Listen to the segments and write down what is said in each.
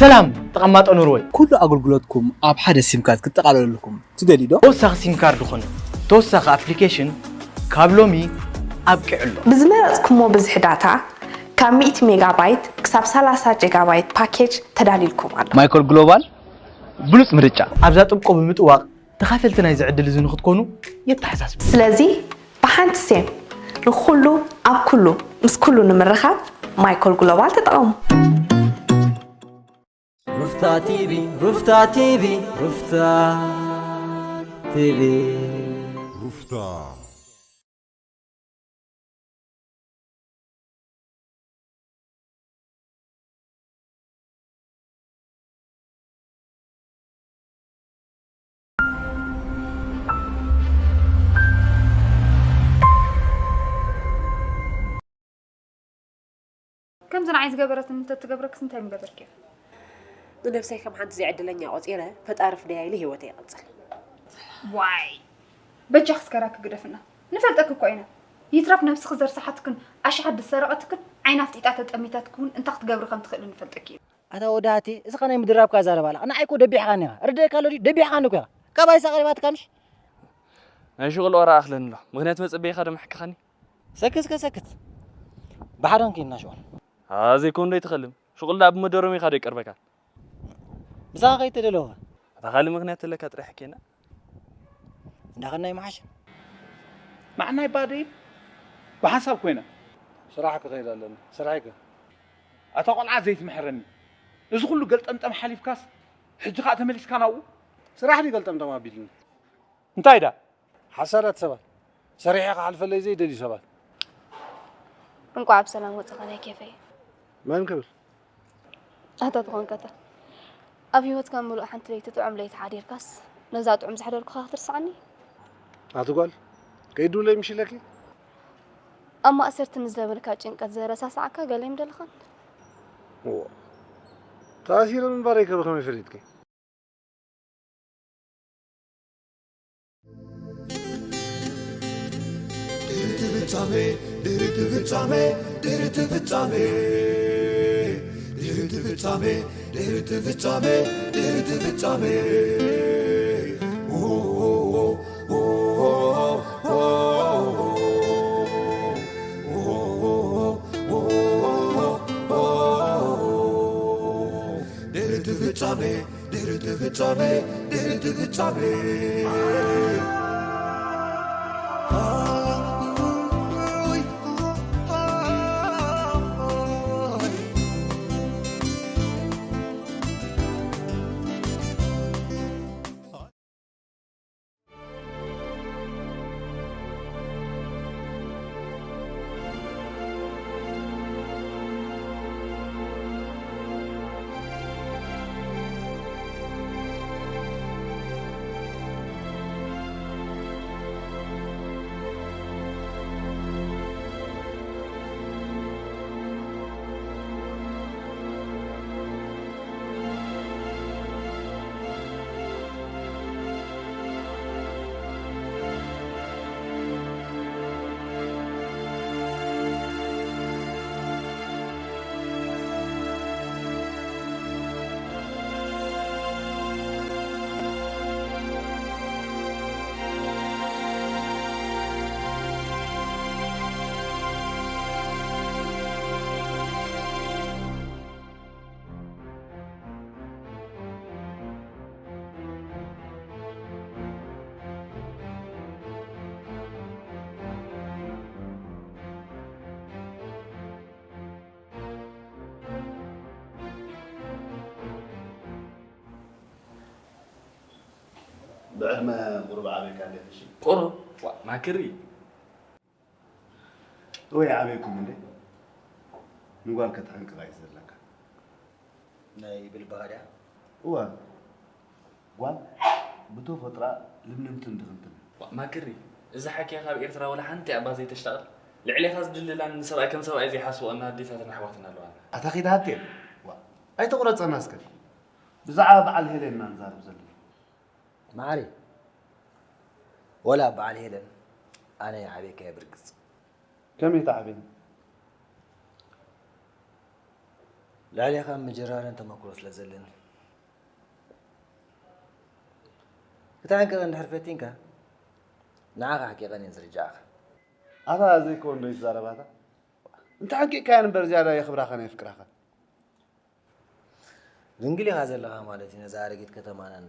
ሰላም ተቐማጦ ኖርወይ። ኩሉ ኣገልግሎትኩም ኣብ ሓደ ሲም ካርድ ክጠቓለለልኩም ትደልዩ ዶ? ተወሳኺ ሲም ካርድ ኾነ ተወሳኺ ኣፕሊኬሽን ካብ ሎሚ ኣብቂዑ ኣሎ። ብዝመረጽኩሞ ብዝሒ ዳታ፣ ካብ ሚእቲ ሜጋባይት ክሳብ ሰላሳ ጀጋባይት ፓኬጅ ተዳልዩልኩም ኣሎ። ማይኮል ግሎባል ብሉጽ ምርጫ። ኣብዛ ጥብቆ ብምጥዋቕ ተኻፈልቲ ናይዚ ዕድል እዚ ንኽትኮኑ የተሓሳስብ። ስለዚ ብሓንቲ ሴም ንኹሉ ኣብ ኩሉ ምስ ኩሉ ንምርኻብ ማይኮል ግሎባል ተጠቐሙ። ሩፍታ ቲቪ ሩፍታ ቲቪ ሩፍታ ቲቪ ሩፍታ ከምዚ ንዓይ ዝገበረትኒ እንተትገብረክስ እንታይ ምገበርክያ? ንነብሰይ ከም ሓንቲ ዘይዕድለኛ ቆጺረ ፈጣሪ ፍደያ ኢለ ሂወተይ ይቕጽል። ዋይ በጃኺ እስከ ራኪ ግደፍና ንፈልጠኪ እኮ ኢና። ይትረፍ ነብስኺ ዘርሰሓትክን ኣሽሓት ዝሰረቐትክን ዓይና ኣፍጢጣ ተጠሚታትኪ እውን እንታይ ክትገብሪ ከም ትኽእሊ ንፈልጠኪ ኢና። ኣታ ወዲ ሃቴ እስኻ ናይ ምድራብካ ዛረባ ኣላ ንዓይ እኮ ደቢሕኻኒ ኢኻ ርደእካ ኣሎ ድዩ ደቢሕኻኒ እኮ ኢኻ ካባይሳ ቀሪባትካንሽ ናይ ሽቕል ኦራ ኣኽለኒ ኣሎ ምኽንያት መጸበይኻ ዶ ምሕክኻኒ ሰክት እስከ ሰክት ብሓደን ከይድና ሽቕል ኣዘይ ኮንዶ ይትኸልም ሽቕል ዳ ብመደሮም ኢኻ ዶ ይቀርበካል ብዛኻ ከይተደለወ ኣታ ካልእ ምኽንያት ተለካ ጥራሕ ሕኬና እንዳኸና ይመሓሽ ማዕናይ ባደይ ብሓንሳብ ኮይና ስራሕ ክኸይድ ኣለኒ ስራሕይ ከ ኣታ ቆልዓ ዘይትምሕረኒ እዚ ኩሉ ገልጠምጠም ሓሊፍካስ ሕጂ ከዓ ተመሊስካ ናብኡ ስራሕ ድዩ ገልጠምጠም ኣቢልኒ እንታይ ዳ ሓሳዳት ሰባት ሰሪሐ ክሓልፈለይ ዘይደልዩ ሰባት እንቋዕ ብሰላም ወፅኻ ናይ ኬፈይ መን ክብል ኣታ ትኾንከ እታ ኣብ ህይወትካ ምሉእ ሓንቲ ለይቲ ጥዑም ለይቲ ሓዲርካስ ነዛ ጥዑም ዘሕደርኩኻ ክትርስዓኒ ኣቲ ጓል ከይድውለይ ምሽ ኢለኪ ኣብ ማእሰርቲ ንዝነበርካ ጭንቀት ዘረሳስዓካ ገለ ይምደልኻን እዎ ተኣሲረ ምንባረይ ከ ብኸመይ ፈሊጥኪ ድሕርቲ ፍጻሜ ድሕርቲ ፍጻሜ ድሕርቲ ፍጻሜ ድሕርቲ ፍጻሜ ድሕርቲ ፍጻሜ ድሕርቲ ፍጻሜ ድሕርቲ ፍጻሜ ድሕርቲ ፍጻሜ ድሕርቲ ፍጻሜ ብዕድመ ቁሩብ ዓበይካ እንዴ ተሺ? ቁሩብ? ዋ፣ ማክሪ። ወይ ዓበይኩም እንዴ? ንጓል ከተዕንቅቓ እዩ ዘለካ። ናይ ብልባህርያ? እዋ፣ ጓል ብተፈጥራ ልምልምትን ድኽምትን። ዋ፣ ማክሪ፣ እዚ ሓኪያ ካብ ኤርትራ ወላ ሓንቲ ኣባ ዘይተሽታቕል? ልዕሌኻ ዝድልላን ንሰብኣይ ከም ሰብኣይ ዘይሓስብኦ እና ኣዴታትን ኣሕዋትን ኣለዋና። ኣታ ኺድ ሃቴ፣ ዋ፣ ኣይተቑረጸና እስከ። ብዛዕባ በዓል ሄሌን ኢና ንዛረብ ዘለና። መዓረይ፣ ወላ በዓል ሄለን ኣነ ይዓብየካየ ብርግጽ። ከመይ ትዓብየኒ? ልዕሌኻ ምጅራርን ተመክሮ ስለ ዘለኒ። ክተሓንቅቕ እንድሕር ፈቲንካ፣ ንዓኻ ኣሕቂቐን እየ ዝርጅኣኻ። ኣታ ዘይኮን ዶ ይዛረባታ? እንተ ሓንቂቕካየን እምበር ዝያዳ የኽብራኻን የፍቅራኻን። ድንግል ኢኻ ዘለኻ ማለት እዩ ነዛ ኣረጊት ከተማናን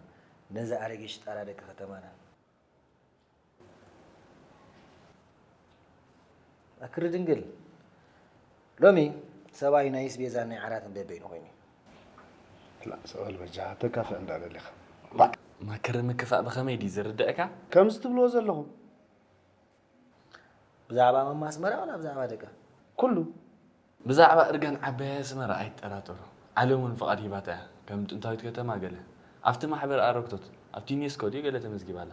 ነዚ ኣረጊት ሽጣራ ደቂ ከተማናን። ኣክሪ ድንግል፣ ሎሚ ሰብኣይ ናይ ስቤዛን ናይ ዓራትን በበይኑ ኮይኑ እዩ። ላ፣ ሰብኣል በጃ፣ ተካፍእ እንዳደሊኻ። ማክር ምክፋእ ብኸመይ ድዩ ዝርድእካ? ከምዚ ትብልዎ ዘለኹም። ብዛዕባ ማማ ኣስመራ ዋላ ብዛዕባ ደቃ? ኩሉ። ብዛዕባ እርጋን ዓባይ ኣስመራ ኣይትጠራጠሩ። ዓለም እውን ፍቓድ ሂባታ እያ። ከም ጥንታዊት ከተማ ገለ። ኣብቲ ማሕበር ኣረግቶት፣ ኣብቲ ዩኔስኮ ድዩ ገለ ተመዝጊባ ኣላ?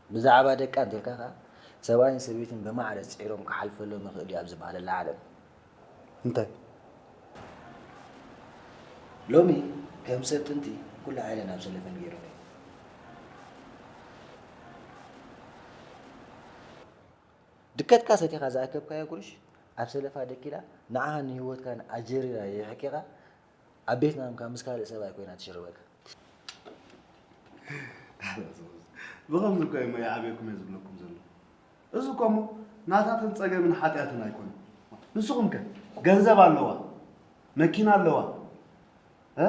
ብዛዕባ ደቃ እንተልካ ከኣ፣ ሰብኣይን ሰበይትን ብማዕረ ጽዒሮም ክሓልፈሎም ይኽእል እዩ ኣብ ዝበሃለላ ዓለም። እንታይ? ሎሚ ከም ሰብ ጥንቲ ኩሉ ሓይለን ኣብ ሰለፈን ገይሮም እዮም። ድከትካ ሰቲኻ ዝኣከብካዮ ጉርሽ ኣብ ሰለፋ ደኪላ ንዓኻን ንህይወትካን ኣጀሪራ የሕቂቓ ኣብ ቤት ናምካ ምስ ካልእ ሰብኣይ ኮይና ትሽርበካ። ብኸምዚ እኮ እሞ ይዓብየኩም እየ ዝብለኩም ዘሎ። እዚ እኮ እሞ ናታትን ጸገምን ሓጢኣትን ኣይኮነን። ንስኹም ከ ገንዘብ ኣለዋ፣ መኪና ኣለዋ፣ እ?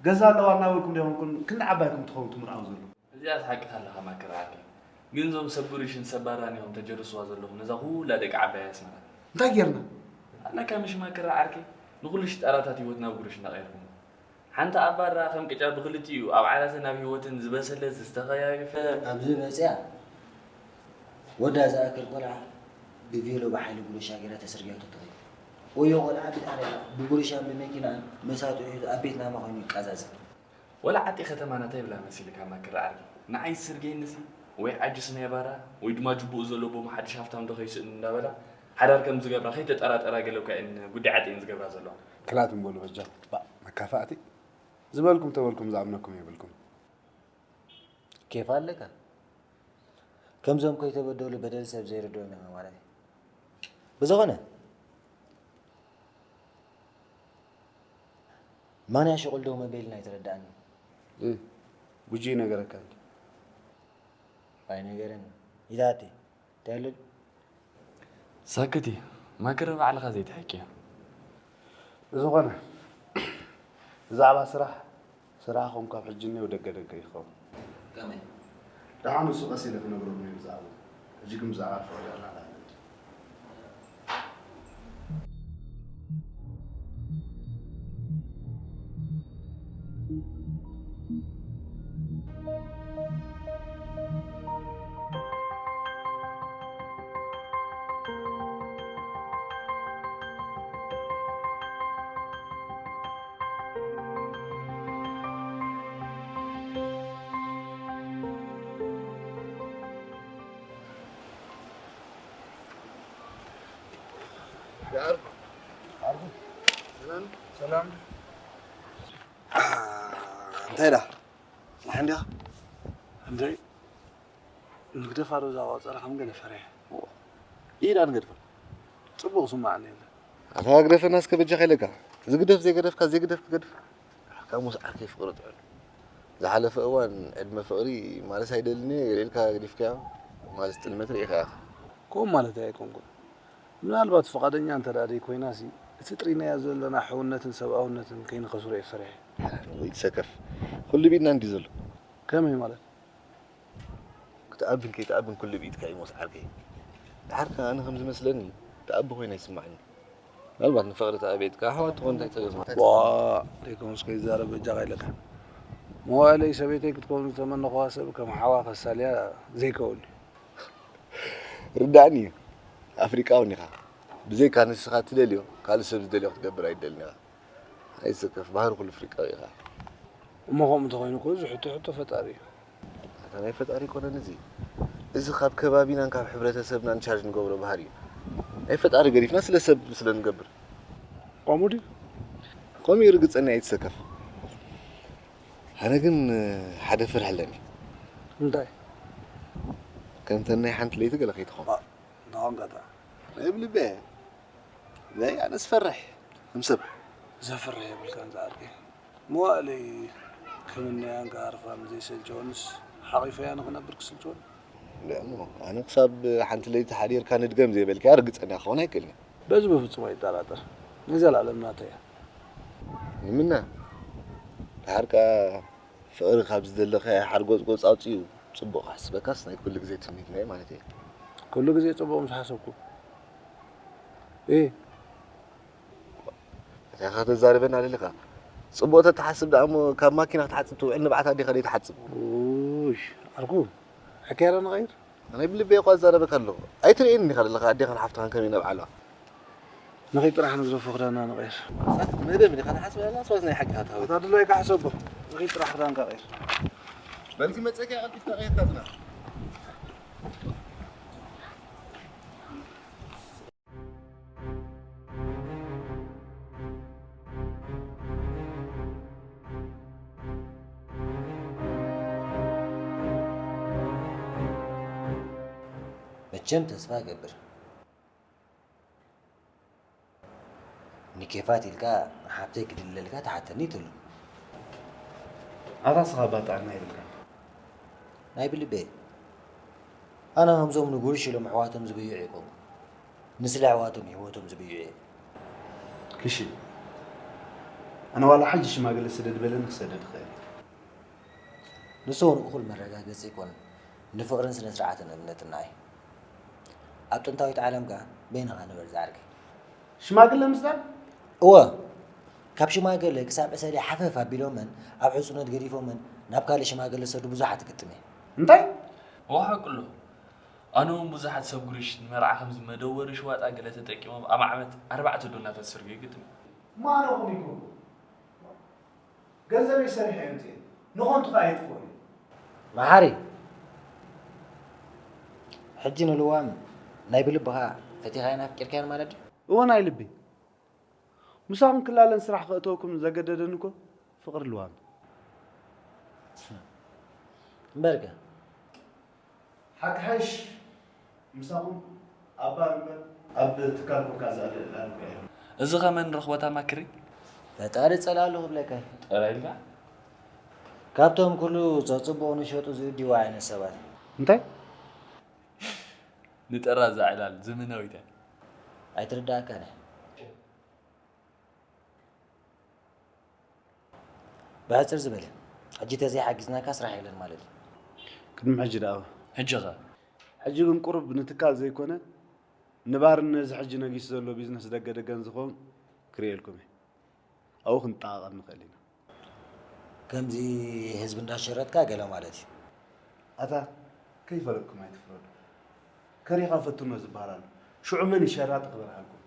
ገዛ ኣለዋ እናበልኩም ዶ ይኾንኩም ክንዲ ዓባይኩም ትኸውን ትምርዓው ዘለኹም? እዚኣስ ሓቅኻ ኣለኻ ማክር ዓርከይ። ግን እዞም ሰብ ጉርሽን ሰብ ባራን ኢኹም ተጀርስዋ ዘለኹም ነዛ ኩላ ደቂ ዓባይ ኣስመራ። እንታይ ጌርና? ኣነካ ምሽ ማክር ዓርከይ ንኹሉ ሽጣራታት ህይወትና ብጉርሽ እናቐየርኩሞ። ሓንቲ ኣብ ባራ ከም ቅጫ ብኽልቲኡ ኣብ ዓራትን ኣብ ህይወትን ዝበሰለት ዝተኸያየፈ ኣብዚ መጽያ ወዳ ዝኣክል ቆልዓ ብቬሎ ብሓይሊ ጉርሻ ገይራ ተሰሪጋቶ ትኸይድ። ወዮ ቆልዓ ብጣዕሚ ብጉርሻን ብመኪናን መሳትኡ ሒዙ ኣብ ቤት ናማ ኮይኑ ይቃዛዘ። ወላ ዓዲ ከተማና እንታይ ብላ መሲልካ ማክር ዓርኪ? ንዓይ ዝስርገየኒሲ ወይ ዓጅስ ናይ ባራ ወይ ድማ ጅቡኡ ዘሎ ቦም ሓድሽ ሃፍታም ዶ ከይስእን እንዳበላ ሓዳር ከም ዝገብራ ከይተጠራጠራ ገለ እኳ እየን ጉዲ ዓጢየን ዝገብራ ዘለዋ። ክላትም በሉ በጃኹም። ባእ መካፋእቲ ዝበልኩም ተበልኩም ዝኣምነኩም የብልኩም። ኬፍ ኣለካ። ከምዞም ከይተበደሉ በደል ሰብ ዘይርድኦም እዮም ማለት እዩ። ብዝኾነ ማንያ ሽቁል ደው መበልና ኣይተረዳእኒ። እ፣ ጉጂ ይነገረካ እንዲ። ኣይነገረኒ። ኢታቴ፣ እንታይ ኣሎ? ሳክቲ፣ ማክር ባዕልኻ ዘይትሕኪ። ብዝኾነ፣ ብዛዕባ ስራሕ፣ ስራሕኹም ካብ ሕጂ እኒኦ ደገ ደገ ይኸውን። ከመይ? ደሓን ንሱ ቀስ ኢለ ክነግረኩም እየ ብዛዕባ። ሕጂ ግን ብዛዕባ ፍቕሪ ኣላላ። ሰላም። እንታይ ዳ? ደሓን ዲኻ? እንድዒ፣ ንግደፋ ዶ እዛ ቆጸራ ከም ገለ ፈሪሐ። ኢዳ ንገድፋ። ጽቡቕ ስማዕኒ የለ። ኣታ ግደፈና እስከ በጃኻ ኢለካ። ዝግደፍ ዘይገደፍካ፣ ዘይግደፍ ክገድፍ። ካብ ሞስ ዓርከይ ፍቕሪ ጥዕም። ዝሓለፈ እዋን ዕድመ ፍቕሪ ማለት ኣይደልን እየ ኢልካ ገዲፍካዮ። ማለት ጥልመት ርኢኻ ኢኻ። ከምኡ ማለት ኣይኮንኩን። ምናልባት ፍቓደኛ እንተ ደኣ ዘይኮይናሲ፣ እቲ ጥሪናዮ ዘለና ሕውነትን ሰብኣውነትን ከይንኸስሮ እየ ፈሪሐ። ወይ ትሰከፍ። ኩሉ ብኢድና እንድዩ ዘሎ። ከመይ ማለት? ክትኣብን ከይትኣብን ኩሉ ብኢድካ እዩ ሞስ ዓርከይ። ድሓር ከኣ ኣነ ከም ዝመስለኒ ትኣቢ ኮይና ይስምዓኒ። ምናልባት ንፍቕሪ ተኣብየትካ ኣሕዋት ትኾን እንታይ ጸገም? ዋ፣ ደይኮንስ ከይዛረብ በጃኻ ኢለካ። መዋእለይ ሰበይተይ ክትከውን ዝተመነኹዋ ሰብ ከም ሓዋ ከሳልያ ዘይከውን እዩ። ርዳእኒ እዩ። ኣፍሪቃውን ኢኻ። ብዘይካ ንስኻ ትደልዮ ካልእ ሰብ ዝደልዮ ክትገብር ኣይትደልን ኢኻ። ኣይትስከፍ፣ ባህሪ ኩሉ ኣፍሪቃዊ ኢኻ። እሞ ከምኡ እንተኾይኑ እኮ እዚ ሕቶ ሕቶ ፈጣሪ እዩ። ኣታ ናይ ፈጣሪ ኣይኮነን እዚ። እዚ ካብ ከባቢናን ካብ ሕብረተሰብናን ቻርጅ ንገብሮ ባህሪ እዩ። ናይ ፈጣሪ ገዲፍና ስለ ሰብ ስለ ንገብር። ከምኡ ድዩ? ከምኡ እዩ ርግጸኒ፣ ኣይትሰከፍ። ኣነ ግን ሓደ ፍርሒ ኣለኒ። እንታይ? ከምተን ናይ ሓንቲ ለይቲ ገለ ከይትኾን። ዋ፣ እንታይ ኾንካ እታ? ናይ ብልበ። ናይ ኣነስ ፈርሕ። ከም ሰብ። ዘፍርሕ የብልካን ዝዓርከይ። መዋእለይ ክምነያን ክሃርፋን ዘይሰልቸወንስ ሓቒፈያ ንኽነብር ክስልቸወኒ? እሞ ኣነ ክሳብ ሓንቲ ለይቲ ሓዲርካ ንድገም ዘይበልካያ ርግጸኛ ክኸውን ኣይክእልን እየ። በዚ ብፍጹም ኣይጠራጠር። ናይ ዘላለም ናተይ እያ። ንምና፣ ድሓር ከኣ ፍቕሪ ካብ ዝደለኻዮ ሓርጎጽጎጽ ኣውጺኡ ጽቡቕ ክሕስበካስ ናይ ኩሉ ግዜ ትምኒትና እዩ ማለት እየ። ኩሉ ግዜ ጽቡቕ ምስ ሓሰብኩ። እይ። እንታይ ኢኻ ተዛርበና ኣለኻ? ጽቡቕ ተትሓስብ ደኣ እሞ ካብ ማኪና ክትሓጽብ ትውዕል ንብዓት ኣዴኻ ደይ ትሓጽብ? ውይ፣ ዓርኩ፣ ሕክያ ዶ ንቐይር? ኣነ ብልበይ እኳ እዛረበካ ኣለኹ። ኣይትርእየኒ ኢኻ ዘለኻ ኣዴኻን ሓፍትኻን ከመይ ነብዓላ? ንኺድ ጥራሕ ንግደፎ ክዳንና ንቐይር። ሳክት መደብ ኢኻ ትሓስብ ኣለኻ? ስዋስ ናይ ሓቂ ኢኻ ትሃው? ኣታ ድላይካ ሕሰቦ። ንኺድ ጥራሕ ክዳንካ ቀይር። በልኪ መጸኪያ ቀልጢፍካ ቀይርካ ጽናሕ። መቸም ተስፋ እገብር። ንኬፋት ኢልካ ሓብተይ ክድልለልካ ትሓተኒ ትብሎ። ኣታ ስኻ ባጣዕና ይብልካ። ናይ ብልበይ። ኣነ ከምዞም ንጉርሽ ኢሎም ኣሕዋቶም ዝብይዑ ኣይኮንኩ። ንስለ ኣሕዋቶም ህይወቶም ዝብይዑ እየ። ክሺ፣ ኣነ ዋላ ሕጂ ሽማግለ ስደድ በለኒ ክሰደድ እኽእል እየ። ንሱ እውን እኹል መረጋገጺ ኣይኮነን ንፍቕርን ስነ ስርዓትን እምነትና እዩ። ኣብ ጥንታዊት ዓለም ከኣ በይንኻ ንበር ዝዓርከይ። ሽማግለ ምስዳድ? እወ፣ ካብ ሽማግለ ክሳብ ዕሰለ ሓፈፍ ኣቢሎመን ኣብ ሕጹነት ገዲፎመን ናብ ካልእ ሽማግለ ዝሰዱ ብዙሓት እግጥም እየ። እንታይ? እወ ሓቁ ኣሎ። ኣነ እውን ብዙሓት ሰብ ጉሪሽ ንመርዓ ከምዚ መደወሪ ሽዋጣ ገለ ተጠቂሞም ኣብ ዓመት ኣርባዕተ ዶ እናተሰርጉ ይግጥም። እሞ ኣነ ኸም ይገብሩ? ገንዘበይ ሰሪሐ የምጽእ። ንኾንቱ ኸኣ የጥፍኦ እዩ። መሓሪ፣ ሕጂ ንልዋም ናይ ብልብኻ ፈቲኻያን ኣፍቂርካያን ማለት ድዩ? እወ ናይ ልቢ። ምሳኹም ክላለን ስራሕ ከእተወኩም ዘገደደኒ እኮ ፍቕሪ ልዋም። እምበርከ? ሓቂ ሓይሽ ምሳኹም ኣብ ባር እምበር ኣብ ትካል ኮንካ ዝኣለ እላልኩ እየ። እዚ ኸመ ንረኽቦ ታማክሪ? ፈጣሪ ጸላሉ ክብለካ እዩ። ጠራ ኢልካ? ካብቶም ኩሉ ዘጽብቑ ንሸጡ ዝእድዩ ዓይነት ሰባት። እንታይ? ንጠራዛ ዕላል ዘመናዊት እያ። ኣይትርዳእካን እያ። ብሕጽር ዝበለ፣ ሕጂ ተዘይሓጊዝናካ ስራሕ የለን ማለት እዩ። ቅድሚ ሕጂ ደኣ። ሕጂ ኸ? ሕጂ ግን ቁሩብ ንትካል ዘይኮነ፣ ንባርን ነዚ ሕጂ ነጊሱ ዘሎ ቢዝነስ ደገ ደገን ዝኸውን ክርእየልኩም እየ። ኣብኡ ክንጠቓቐም ንኽእል ኢና። ከምዚ ህዝቢ እንዳሸረጥካ ገለ ማለት እዩ። ኣታ ከይፈለጥኩም ኣይትፍረዱ። ከሪኻ ፈትኖ ዝበሃል ኣሎ። ሽዑ መን እዩ ሸራጢ ክበርሃልኩም?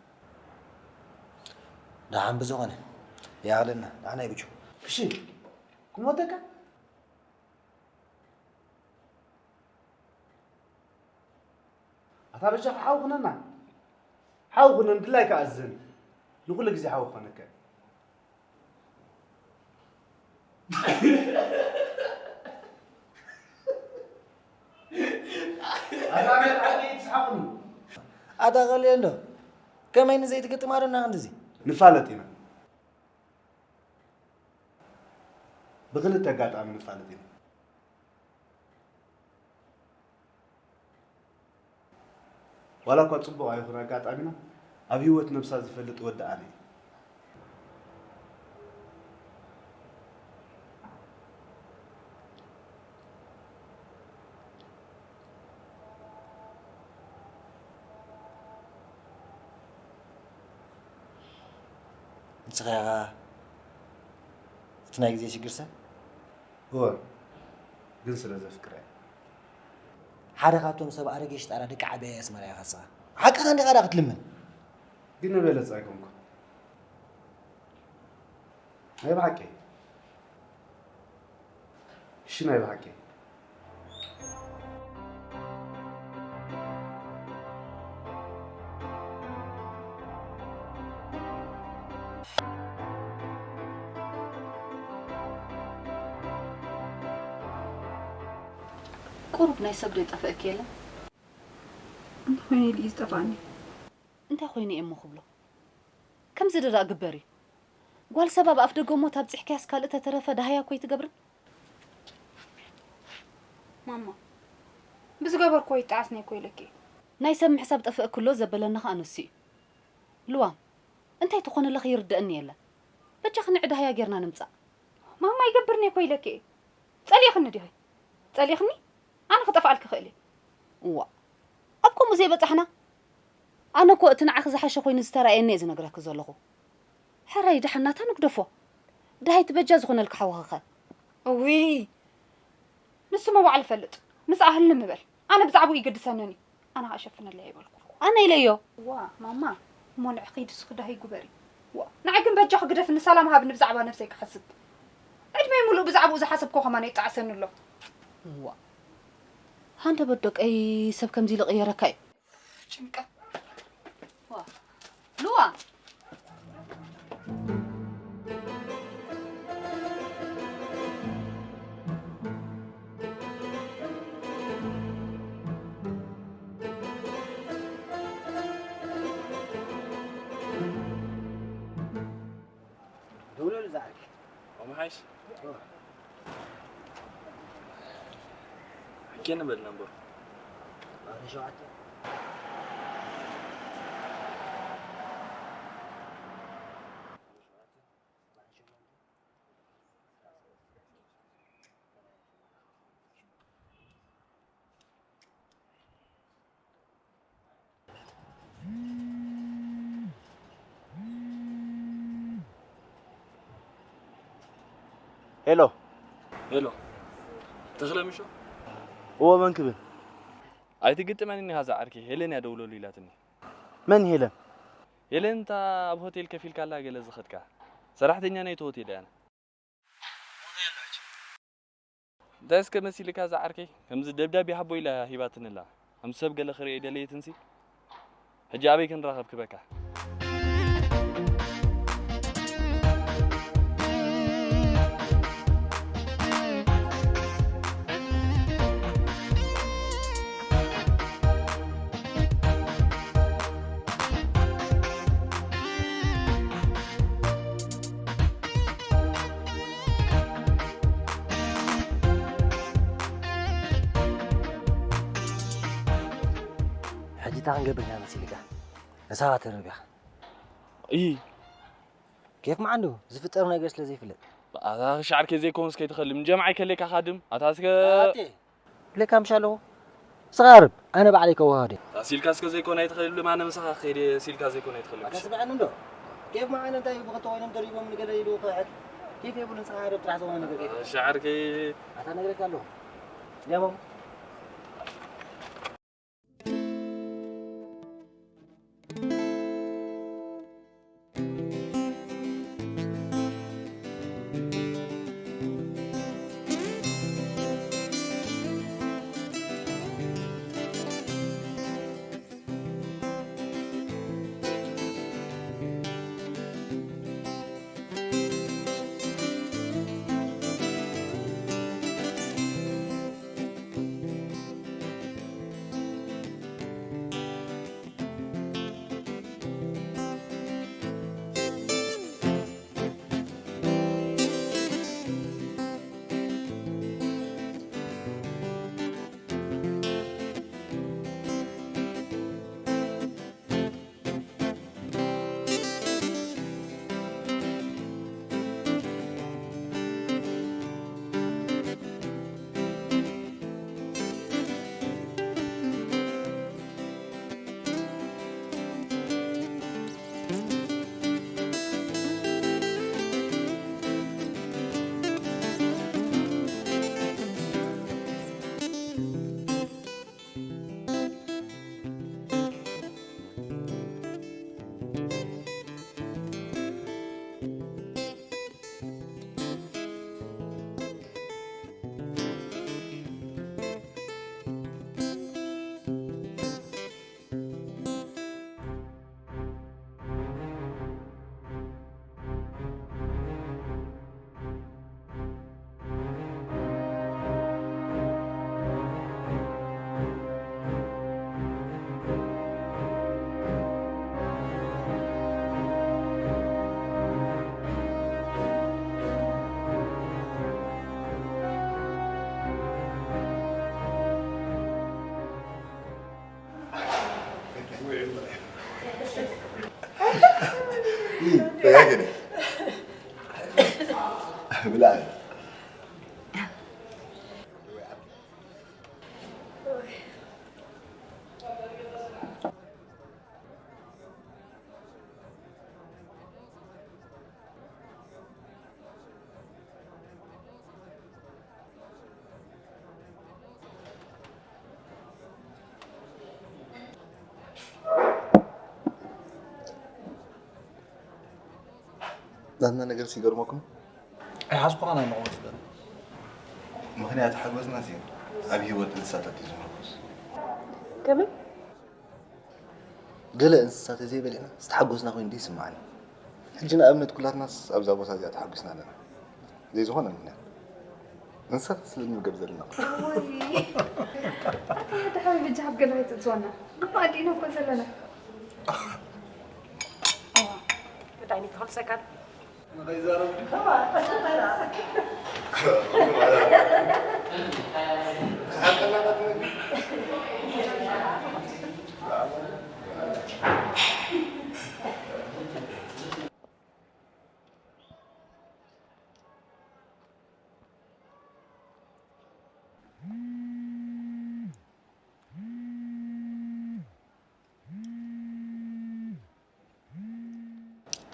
ደሓን ብዝኾነ ይኣኽለና። ንዓና ይብጁ። ክሺ፣ ክሞተካ? ኣታ በጃኻ ሓው ኩነና። ሓው ኩነን ድላይካ ኣዝዘኒ። ንኹሉ ግዜ ሓው ክኾነካ። ኣታ ናይ ብሓቂ ትስሓቕኒ። ኣታ ቐልየ እንዶ። ከመይ ንዘይትግጥማ ዶ እና ክንድዚ? ንፋለጥ ኢና። ብኽልተ ኣጋጣሚ ንፋለጥ ኢና። ዋላ እኳ ጽቡቕ ኣይኹን ኣጋጣሚና፣ ኣብ ህይወት ነብሳ ዝፈልጥ ወዲ ኣነ እየ። ንስኻ ኢኻ እቲ ናይ ግዜ ሽግር ሰብ? እወ፣ ግን ስለ ዘፍቅራ እየ። ሓደ ካብቶም ሰብ ኣረጊሽ ጣራ ደቂ ዓብያ ኣስመራ ኢኻ ንስኻ። ሓቅኻ እንዲኻ ዳ ክትልምን? ግን ንበለጽ ኣይኮንኩን። ናይ ብሓቂ። እሺ፣ ናይ ብሓቂ። ቁሩብ ናይ ሰብ ዶ ይጠፍእኪ የለን? እንታይ ኮይነ ኢሉ እዩ ዝጠፍኣኒ? እንታይ ኮይነ እየ እሞ ክብሎ? ከምዚ ዶ ደኣ ግበር እዩ? ጓል ሰብ ኣብ ኣፍ ደገ እሞ ታብጺሕካያስ ካልእ ተተረፈ ደሃያ እኮ ኣይትገብርን። ማማ፣ ብዝገበርኩዎ ይጠዓስኒ እኮ ኢለኪ። ናይ ሰብ ምሕሳብ ጠፍእ ክሎ ዘበለኒ ኸኣ ንሱ እዩ። ልዋም፣ እንታይ ትኾኒ ኣለኺ ይርደእኒ የለን። በጃኺ ንዒ ደሃያ ጌርና ንምጻእ። ማማ፣ ይገብርኒ እኮ ኢለኪ። ጸሊእኽኒ ዲኺ? ጸሊእኽኒ? ኣነ ክጠፍኣልኪ ክእል እየ። እዋ፣ ኣብ ከምኡ ዘይበጻሕና። ኣነ እኮ እቲ ንዓኺ ዝሓሸ ኮይኑ ዝተራእየኒ እየ ዝነግረኪ ዘለኹ። ሕራይ ደሓን ናታ ንግደፎ። ደሃይ ትበጃ ዝኾነልኪ ሓውኺኸ? እውይ፣ ንሱ መባዕሉ ይፈልጥ። ምስ ኣህልኒ ምበል። ኣነ ብዛዕባኡ ይገድሰንን እዩ። ኣነ ኸኣ እሸፍነለይ ኣይበልኩ። ኣነ ኢለዮ። ዋ፣ ማማ፣ እሞ ንዕኺ ድስኺ ደሃይ ግበሪ። ዋ፣ ንዓይ ግን በጃኺ ግደፍኒ፣ ሰላም ሃብኒ፣ ብዛዕባ ነብሰይ ክሓስብ። ዕድመይ ሙሉእ ብዛዕባኡ ዝሓሰብኮ ከማን የጣዕሰኒ ኣሎ። ዋ፣ ሃንደበት ደቀይ ሰብ ከምዚ ኢሉ ቀየረካ እዩ። ጭንቀት። ዋ፣ ልዋ። ደውለሉ ዝዓርኪ። ኦ፣ መሓይሽ። ኦ። ሕኬ ንበልና እምበር። ኣርባዕተ ሸውዓተ። ሄሎ። ሄሎ። ተኽለ ምሾ? እዎ፣ መን ክብል? ኣይትግጥመንን ኢኻ ዝዓርከይ፣ ሄለን እያ ደውለሉ ኢላትኒ። መን ሄለን? ሄለን እታ ኣብ ሆቴል ከፊልካላ ገለ ዝኸድካ ሰራሕተኛ ናይቲ ሆቴል እያ። እንታይ እስከ መሲልካ ዝዓርከይ? ከምዚ ደብዳቤ ሃቦ ኢላ ሂባትኒ ኣላ። ከም ሰብ ገለ ክርእዮ ደለየትንሲ። ሕጂ ኣበይ ክንራኸብ ክበካ? ሕጂ እንታይ ክንገብር ኢና መሲልካ? ንስኻ ተረቢኻ። እይ። ኬፍ መዓንዱ ዝፍጠር ነገር ስለ ዘይፍለጥ። ኣታ ሻዕርከይ ዘይኮንስ ከይትኸልም፣ ንጀምዓ ይከለካ ካድም። ኣታ እስከ ኣቴ፣ ክብለካ ምሽ ኣለኹ። ስቓርብ፣ ኣነ ባዕለይ ከወሃደ። ኣታ ሲልካ እስከ ዘይኮን ኣይትኸልም፣ ኣነ ምሳኻ ከይደ ሲልካ ዘይኮን ኣይትኸልም። ኣታ ስምዐኒ እንዶ። ኬፍ መዓንዱ እንታይ ብኽልተ ኮይኖም ደሪቦም ንገለ ኢሉ ክሕድ። ኬፍ የብሉን፣ ስቓርብ ጥራሕ ዝኾነ ነገር ከይትኸልም። ሻዕርከይ። ኣታ ነግረካ ኣለኹ። ያሞም። ብላዕ። ናትና ነገር ሲገርመኩም ኣይሓዝኩኻን ኣለኹ መስለን። ምኽንያት ሓጎስና ሲ ኣብ ህይወት እንስሳታት እዩ ዝምርኮስ። ከመይ? ገለ እንስሳ ተዘይበሊዕና ዝተሓጎስና ኮይኑ ይስምዓኒ። ሕጂ ንኣብነት ኩላትናስ ኣብዛ ቦታ እዚኣ ተሓጒስና ኣለና። ዘይዝኾነ ምኽንያት። እንስሳታት ስለ እንምገብ ዘለና። እዋይ። ኣታ ድሓር በጃ ኣብ ገለ ኣይትእትወና። ብማእዲ ኢና እኮ ዘለና። እዋ፣ እንታይ ንክኸልሰካ?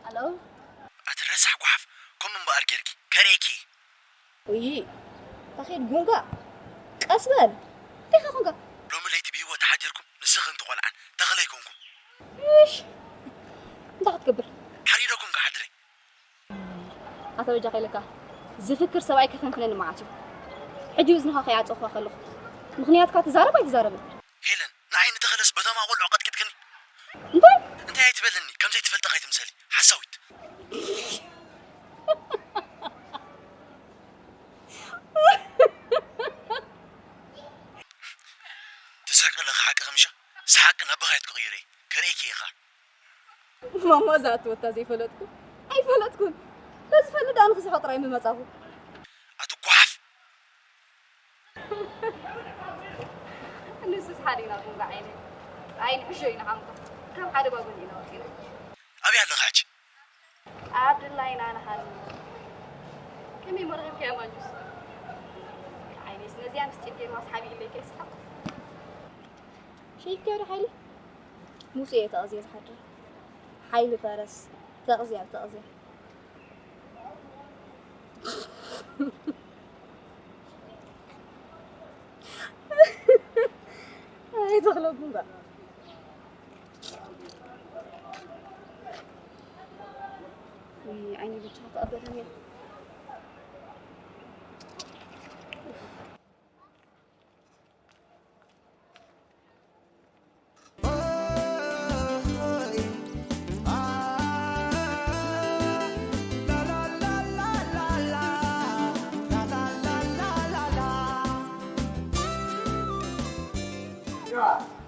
ኣሎ። ኣቲ ረሳሕ ጓሓፍ፣ ከምኡ እምበኣር ጌርኪ፣ ከርእየኪ እየ። ውይ፣ ታኺድ ጉንጋ፣ ቀስ በል። እንታይ ኾንካ? ሎሚ ለይቲ ብህይወት ተሓዲርኩም፣ ንስኽን እቲ ቆልዓን፣ ተኽለ ኣይኮንኩም። እሽ፣ እንታይ ክትገብር? ሓሪደኩም ክሓድር እየ። ኣታ በጃኻ ኢለካ፣ ዝፍክር ሰብኣይ ከፈንፍነኒ መዓት እዩ። ሕጂ እዝንኻ ከይዓጸኹኻ ከለኹ፣ ምኽንያትካ ትዛረብ ኣይትዛረብን። ሄለን፣ ንዓይ ንተኸለስ በቶም ኣቆልዑ ቀጥቂጥክኒ? እንታይ? እንታይ ኣይትበልኒ፣ ከም ዘይትፈልጢ ከይትምሰሊ፣ ሓሳዊት። ትስሕቂ ኣለኺ ሓቂ ከምሻ? እዚ ሓቂ ናብ በኻየት ክቕይሮ እየ፣ ከርእየኪ እየ ኸኣ። ማማ ዝኣተወታ ዘይፈለጥኩ ኣይፈለጥኩን። ተዝፈልጥ ኣነ ክስሕቕ ጥራይ ምመጻኹ። ኣቲ ጓሓፍ! ንሱስ ሓደ ኢና ጉንጋ ዓይነይ። ዓይኒ ዕሾ ኢና ሓምቶ። ካብ ሓደ ባጉን ኢና ወፂና። ኣበይ ኣለኺ ሕጂ? ኣብ ድላይና ንሃሉ። ከመይ መርኺብካያ ማንጁስ? ዓይነይስ ነዚኣ ምስጢር ገይሩ ኣስሓቢ ኢለይ ከይስሓቕ። ሸይፍካዮ ዶ ሓይሊ? ሙሴ እየ ተቐዝየ ዝሓድር። ሓይሊ ፈረስ ተቕዝያ ብተቕዝያ። ኣይተኽለኩም በ። ውይ፣ ዓይኒ ብቻ ተቐበለኒ።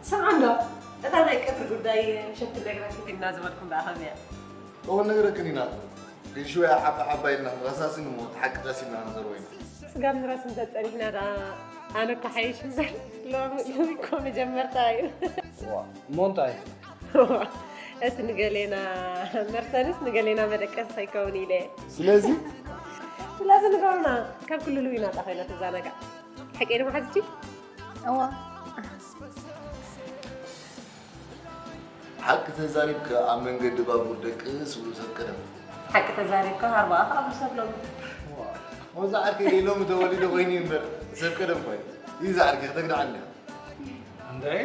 ስምዓ እንዶ፣ እታ ናይ ቀትሪ ጉዳይ ምሸት ክነግረኪ እናዝበልኩም ደኣ ከመይ እያ? እወ፣ ነግረክን ኢና። ግን ሽወያ ሓባ ሓባ ኢልና ክንረሳስን እሞ፣ እቲ ሓቂ ቀስ ኢልና ክንዘርቦ ኢና። ስጋብ ንረስን ተጸኒሕና ደኣ፣ ኣነ እኮ ሓይሽ እምበር፣ ሎሚ፣ ሎሚ እኮ መጀመርታ እዩ። እዋ፣ እሞ እንታይ? እቲ ንገሌና መርሰንስ ንገሌና መደቀሲ ከይከውን ኢለ። ስለዚ? ስለዚ ንገሩና፣ ካብ ኩሉ ልዊና እታ ኮይና ትዘናጋዕ። ሓቀይ ድማ ሓዝቲ? እዋ። ሓቂ ተዛሪብካ ኣብ መንገዲ ባቡር ደቅስ ዝብሉ ሰብ ቀደም። ሓቂ ተዛሪብካ ኣርባኣ ከኣ ኣብ ሰብ ሎሚ። እዋ። እዛ ዓርከይ ሎሚ ተወሊደ ኮይኑ እምበር ሰብ ቀደም ኮይኑ። እዩ እዛ ዓርከይ ከተግድዓኒ። እንድዒ፣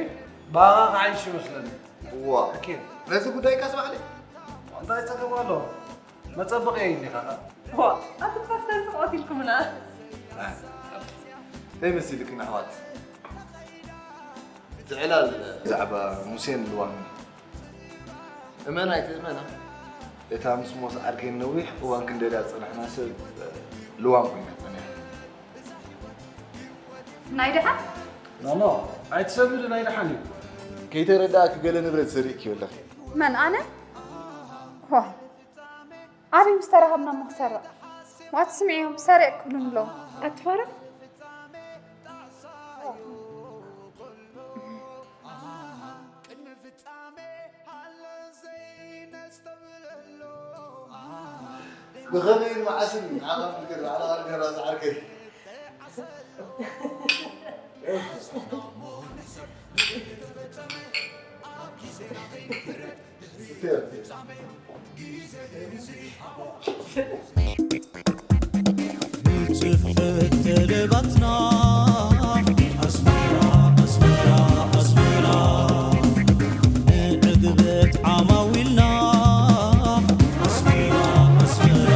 ብኣኻ ክዓይሽ ይመስለኒ። እዋ። ሓቂ። ነዚ ጉዳይካስ ባዕለይ። እንታይ ጸገም ኣሎ? መጸበቒ እየ ኢልካ ኸኣ። ዋ፣ ኣቱምሳስ ነዚ ቀቲልኩምና። እንታይ መሲልክን ኣሕዋት? እቲ ዕላል ብዛዕባ ሙሴን ልዋምን። እመና ኣይትእመና፣ እታ ምስ ሞት ዓርከይ ነዊሕ እዋን ክንደልያ ዝጸናሕና ሰብ ልዋም ኮይና ጸኒሓ። ናይ ደሓን? ኖ፣ ኖ፣ ኣይትሰምዕን፣ ናይ ደሓን እዩ። ከይተረዳእኪ ገለ ንብረት ሰሪቕኪ ኣለኺ። መን፣ ኣነ? ዋ፣ ኣበይ ምስ ተራኸብና እሞ ክሰርቕ? ዋት ስምዕዮም፣ ሰሪቕ ክብሉኒ ኣለዉ። ኣትፋራ? ብኸመይን መዓስን ንዓኻ ፍቅር ባዕልኻ ንገራ ዝዓርከይ። ንጽፈት ተለባትና ኣስመራ ኣስመራ ኣስመራ ንዕግበት ዓማዊልና ኣስመራ ኣስመራ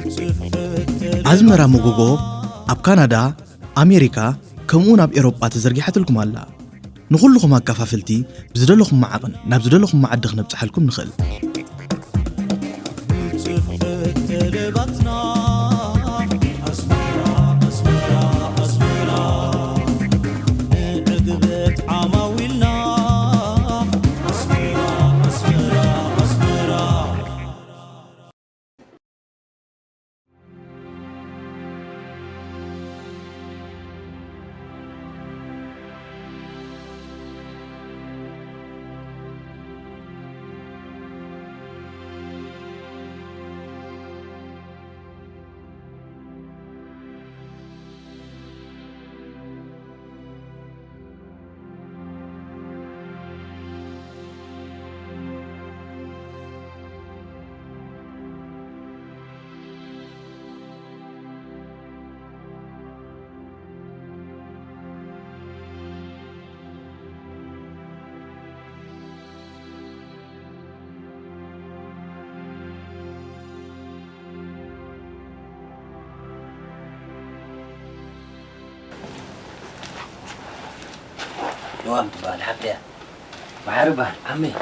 ንጽፈት ኣዝመራ ተለባትና መጎጎ ኣብ ካናዳ፣ ኣሜሪካ፣ ከምኡውን ኣብ ኤውሮጳ ተዘርጊሓትልኩም ኣላ። ንኹልኹም ኣካፋፍልቲ ብዝደለኹም መዓቕን ናብ ዝደለኹም መዓዲ ክነብጽሓልኩም ንኽእል። ንጽፈት ተለባትና ኣስመራ ኣስመራ ኣስመራ ንዕግበት ዓማዊልና ኣስመራ ኣስመራ ኣስመራ ለዋም ትበሃል ሓፍተያ። መሓሪ በሃል ዓመይ።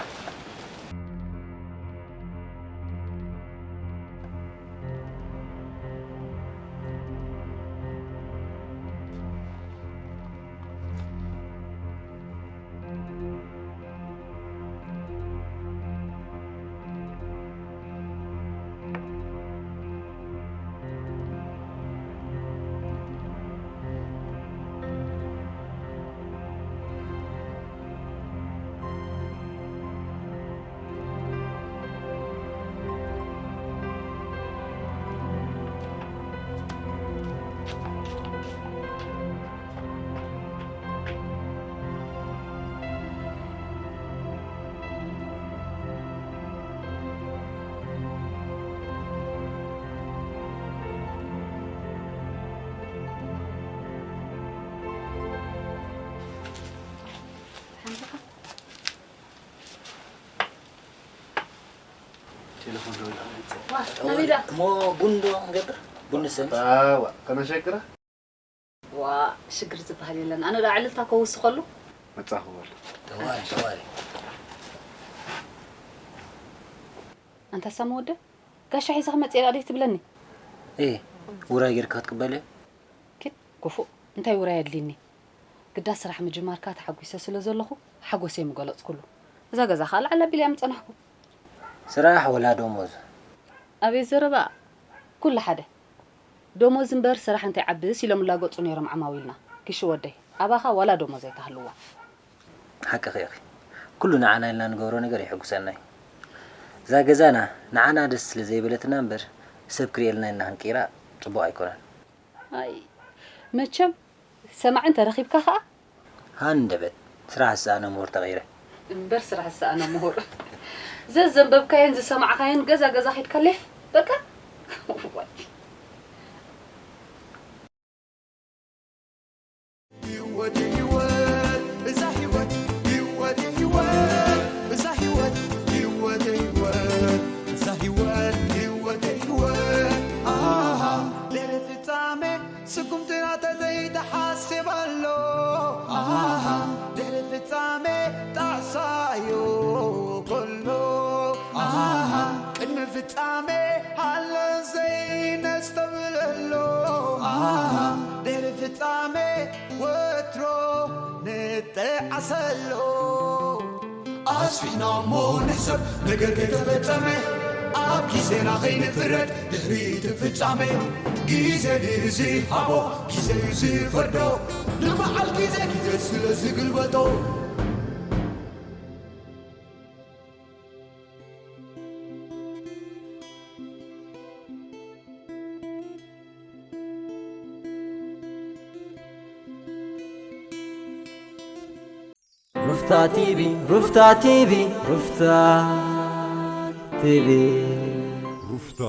ቴሌፎን ደዊላ። ዋ፣ ናበይ ደኣ? እሞ ቡን ዶ ክንገብር? ቡን ንሰንስ? ኣዋ፣ ከመሸግራ? ዋ፣ ሽግር ዝበሃል የለን። ኣነ ደኣ ዕልልታ ከውስኸሉ። መጻኹ በል። ጠዋሪ፣ ጠዋሪ። ኣንታ ሳሚ ወደ፣ ጋሻ ሒዘ ክመጽእ እየ ደኣ ደይ ትብለኒ? ኤ፣ ውራይ ጌርካ ክትቅበል እየ? ኪድ፣ ክፉእ፣ እንታይ ውራይ ኣድልይኒ? ግዳ ስራሕ ምጅማርካ ተሓጒሰ ስለ ዘለኹ፣ ሓጎሰይ ምገለጽኩሉ። እዛ ገዛ ኸኣ ላዕሊ ኣቢለያ ምጸናሕኩ። ስራሕ ወላ ደሞዝ? ኣቤት ዘረባ! ኩሉ ሓደ። ደሞዝ እምበር ስራሕ እንታይ ዓብስ ኢሎም እላገጹ ነይሮም ዓማዊልና። ኪሹ ወደይ፣ ኣባኻ ዋላ ደሞዝ ኣይትሃልዋ። ሓቅኺ ኢኺ። ኩሉ ንዓና ኢልና ንገብሮ ነገር የሐጉሰና እዩ። እዛ ገዛና ንዓና ደስ ስለ ዘይበለትና እምበር፣ ሰብ ክርእየልና ኢልና ክንቅይራ ጽቡቕ ኣይኮነን። ኣይ፣ መቸም ሰማዒ እንተ ረኺብካ ኸኣ። ሃንደበት፣ ስራሕ ዝሰኣነ ምሁር ተቐይረ። እምበር ስራሕ ዝሰኣነ ምሁር። ዘዘንበብካዮን ዝሰማዕካዮን ገዛ ገዛ ኬድካ ሌፍ፣ በቃ። ዋይ። ህይወት፣ ህይወት፣ እዛ ህይወት፣ ህይወት፣ ህይወት፣ እዛ ህይወት፣ ህይወት፣ ህይወት፣ እዛ ህይወት፣ ህይወት፣ ህይወት፣ ኣሃ፣ ድሕሪ ፍጻሜ ስጉምትና ተዘይተሓስብ ኣሎ፣ ኣሃ፣ ድሕሪ ፍጻሜ ጣዕሳዮ ከሎ፣ ኣሃ፣ ቅድሚ ፍጻሜ ሃለ ዘይነስተብለሎ፣ ኣሃ፣ ድሕሪ ፍጻሜ ወትሮ ንጠዓሰሎ። ኣስፊሕና እሞ ንሕሰብ ነገር ከይተፈጸመ፣ ኣብ ግዜና ከይንፍረድ ድሕሪ እቲ ፍጻሜ። ግዜ ድዩ ዝሃቦ፣ ግዜ እዩ ዝፈርዶ፣ ንበዓል ግዜ ግዜ ስለ ዝግልበጦ። ሩፍታ ቲቪ ሩፍታ ቲቪ ሩፍታ ቲቪ ሩፍታ